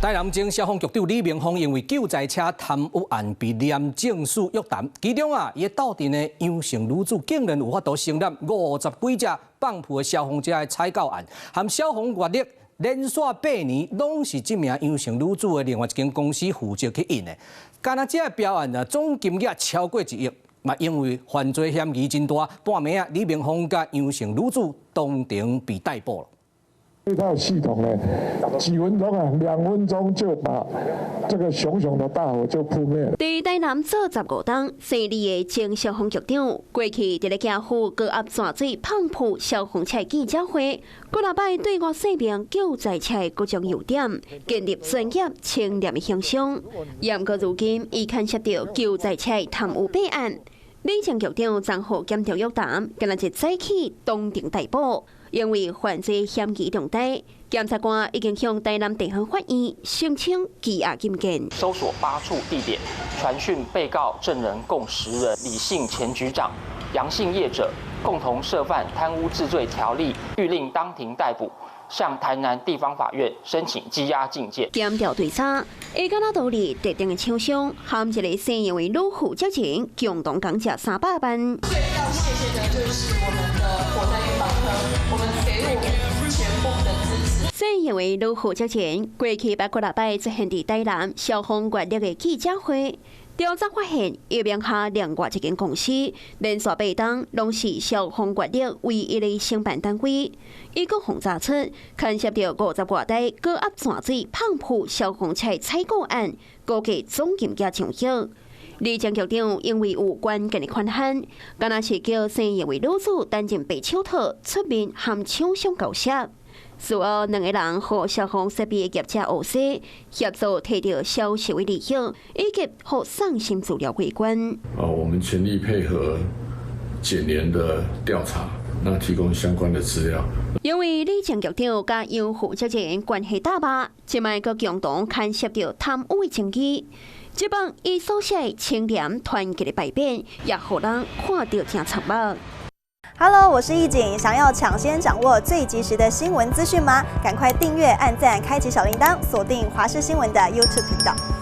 台南前消防局長李明峰因為救災車貪污案被廉政署約談，其中啊，伊鬥陣的楊姓女子竟然有法度承攬五十幾隻放噗的消防車的採購案，含消防月曆連續8年攏是這名楊姓女子的另外一間公司負責去印的。干焦這個標案啊，總金額超過1億，嘛因為犯罪嫌疑真大，半暝啊，李明峰佮楊姓女子當庭被逮捕了。這套系統呢，幾分鐘啊，2分鐘就把這個熊熊的大火就撲滅了。佇台南做15冬，姓李的前消防局長，過去佇咧行負高壓泉水噴噗消防車記者會，幾若擺對外說明救災車的各種優點，建立專業清廉的形象。毋過如今，伊牽涉著救災車貪污弊案，李前局長昨予檢調約談，今仔日早起當庭逮捕。因為犯罪嫌疑重大，檢察官已經向台南地方法院申請羈押禁見。搜索八處地點，傳訊被告證人共10人，李姓前局長、楊姓業者共同涉犯貪污治罪條例，諭令當庭逮捕，向台南地方法院申請羈押禁見。檢調對查，會敢若道理特定的廠商，含一个姓楊的女負責人，共同共食300萬。最要謝謝的就是我們的火災預防科，我們給我們全部的支持。姓楊的女負責人過去八幾禮拜出現佇台南消防月曆的記者會，調查發現，伊名下另外一間公司連續8冬攏是消防月曆唯一的承辦單位。伊閣予查出牽涉著50外台高壓泉水噴噗消防車採購案，估計總金額上億。李前局長因為有關鍵的權限，敢若是叫姓楊的女子擔任白手套出面含廠商交涉。事後兩個人予消防設備的業者學生協助提著銷售的利益，以及予送審資料過關。啊，我們全力配合檢聯的調查，那提供相關的資料。因為李前局長佮楊負責人關係搭肉，這擺閣共同牽涉著貪污的證據。這擺伊所寫清廉團結的牌匾，也予人看著誠觸目。 Hello，我是易景，想要搶先掌握最及時的新聞資訊嗎？趕快訂閱、按讚、開啟小鈴鐺，鎖定華視新聞的 YouTube 頻道。